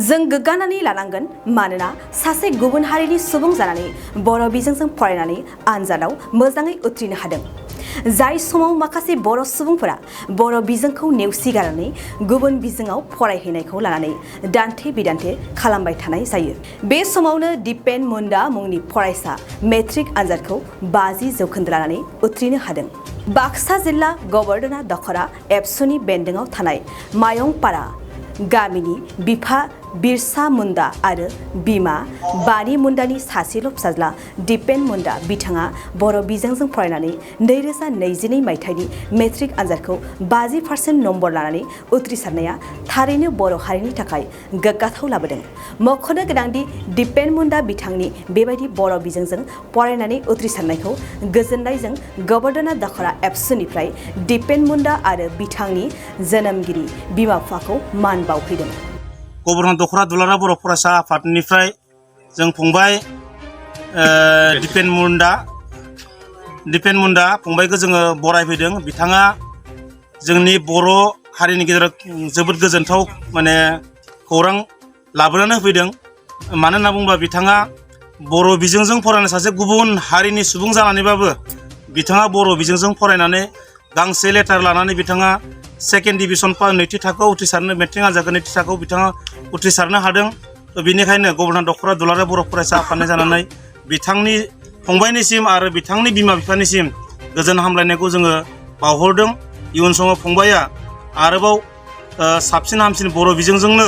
जों गोग्गानानै लानांगोन मानोना सासे गुबुन हारिनि सुबुं जानानै बर' बिजोंजों फरायनानै आनजादाव मोजाङै उथ्रिनो हादों। जाय समाव माखासे बर' सुबुंफोरा बर' बिजोंखौ नेवसिगारनानै गुबुन बिजोङाव फरायहैनायखौ लानानै दान्थे बिदान्थे खालामबाय थानाय जायो। बे समावनो दिपेन मुंडा मुंनि फरायसा मेट्रिक आनजादखौ 50% लानानै उथ्रिनो हादों। बाक्सा जिल्ला गबर्दना दखरा एबसुनि बेन्दोङाव थानाय मायंपारा गामिनि बिफा बिरसा मुंडा आरो बिमा बानी मुंडानि सासेल' फिसाज्ला दिपेन मुंडा बिथाङा बर' बिजोंजों फरायनानै 2022 मायथाइनि मेट्रिक आनजादखौ 50% नम्बर लानानै उथ्रिसारनाया थारैनो बर' हारिनि थाखाय गोग्गाथाव लाबोदों। मख'नो गोनांदि दिपेन मुंडा बिथांनि बेबायदि बर' बिजोंजों फरायनानै उथ्रिसारनायखौ गोजोननायजों गबर्दना दखरा एबसुनिफ्राय दिपेन मुंडा आरो बिथांनि जोनोमगिरि बिमा बिफाखौ मान बावहैदों। गबर्दना दखरा दुलाराय बर' फरायसा आफादनिफ्राय जों फंबाय दिपेन मुंडा फंबायखौ जोङो बरायफैदों। बिथाङा जोंनि बर' हारिनि गेजेराव जोबोद गोजोनथाव खौरां लाबोनानै होफैदों। मानो होनना बुङोब्ला बिथाङा बर' बिजोंजों फरायनाय सासे गुबुन हारिनि सुबुं जानानैबाबो बिथाङा बर' बिजोंजों फरायनानै गांसे लेटार लानानै बिथाङा सेकेन्ड डिभिजन नैथि थाखोआव उथ्रिसारनो मेट्रिक आनजादखौ नैथि थाखोआव बिथाङा उथ्रिसारनो हादों। बेनिखायनो गबर्दना दखरा दुलाराय बर' फरायसा आफादनि जानानै बिथांनि फंबायनिसिम आरो बिथांनि बिमा बिफानिसिम गोजोन हामलायनायखौ जोङो बावहरदों। इयुन समाव फंबाया आरोबाव साबसिन हामसिन बर' बिजोंजोंनो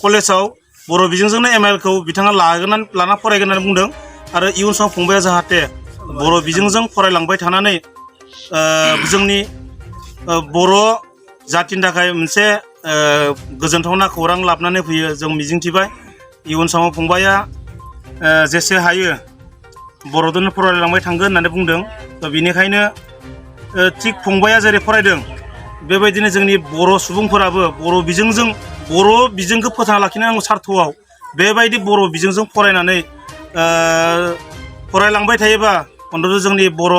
कलेजाव बर' बिजोंजोंनो MIL खौ बिथाङा लाना फरायगोन होननानै बुंदों। आरो इयुन समाव फंबाया जाहाथे बर' बिजोंजों फरायलांबाय थानानै जोंनि बर' जाथिनि थाखाय मोनसे गोजोनथावना खौरां लाबोनानै फैयो जों मिजिंथिबाय। इयुन समाव फंबाया जेसे हायो बर'जोंनो फरायलांबाय थांगोन होननानै बुंदों। बेनिखायनो थिग फंबाया जेरै फरायदों बेबायदिनो जोंनि बर' सुबुंफोराबो बर' बिजोंखौ फोथांना लाखिनांगौ सार्थआव बेबायदि बर' बिजोंजों फरायनानै फरायलांबाय थायोबा अन्थ'थ' जोंनि बर'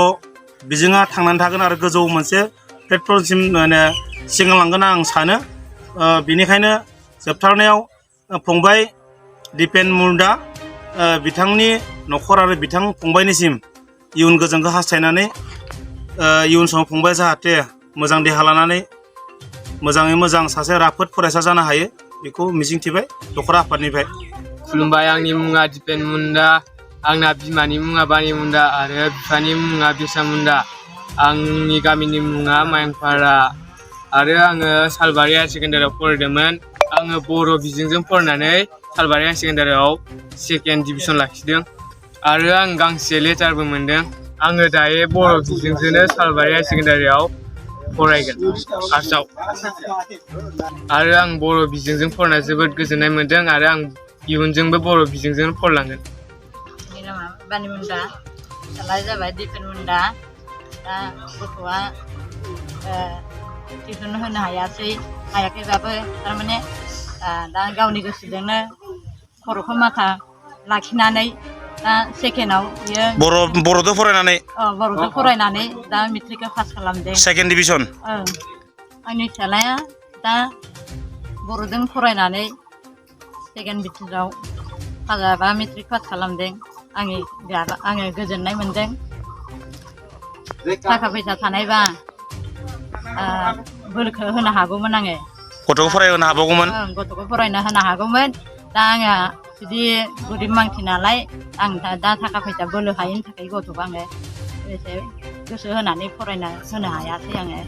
बिजोङा थांनानै थागोन आरो गोजौ मोनसे प्लेटफर्मसिम सिगांलांगोन आं सानो। बेनिखायनो जोबथारनायाव फंबाय दिपेन मुंडा बिथांनि न'खर आरो बिथां फंबायनिसिम इयुन गोजोनखौ हास्थायनानै इयुन समाव फंबाया जाहाथे मोजां देहा लानानै मोजाङै मोजां सासे राफोद फरायसा जानो हायो बेखौ मिजिंथिबाय दखरा आफादनिफ्राय। खुलुमबाय, आंनि मुङा दिपेन मुंडा, आंना बिमानि मुङा बानी मुंडा आरो बिफानि मुङा बिरसा मुंडा। आंनि गामिनि मुङा मायंपारा आरो आङो सालबारि हायार सेकेन्डारियाव फरायदोंमोन। आङो बर' बिजोंजों फरायनानै सालबारि हायार सेकेन्डारियाव सेकेन्ड डिभिजन लाखिदों आरो आं गांसे लेटारबो मोनदों। आङो दायो बर' बिजोंजोंनो सालबारि हायार सेकेन्डारियाव फरायगोन आर्ट्सआव आरो आं बर' बिजोंजों फरायना जोबोद गोजोननाय मोन्दों आरो आं इयुनजोंबो बर' बिजोंजों फरायलांगोन। आंनि नामा बानी मुंडा, फिसाज्लाया जाबाय दिपेन मुंडा। दा गथ'आ टिउसन होनो हायाखैबाबो थारमाने दा गावनि गोसोजोंनो खर'खौ माथा लाखिनानै दा सेकेन्डआव बियो बर'जों फरायनानै दा मेट्रिकखौ पास खालामदों सेकेन्ड डिभिजन। आंनि फिसाज्लाया दा बर'जों फरायनानै सेकेन्ड डिभिजनाव मेट्रिक पास खालामदों। आङो गोजोननाय मोन्दों। थाखा फैसा थानायबा बोलोखौ होनो हागौमोन आङो। गथ'खौ फरायहोनो हाबावगौमोन। गथ'खौ फरायनो होनो हागौमोन। दा आंहा बिदि गोरिब मानसि नालाय आं दा थाखा फैसा बोलो हायैनि थाखाय गथ'खौ आङो एसे गोसो होनानै फरायनो होनो हायासै आङो।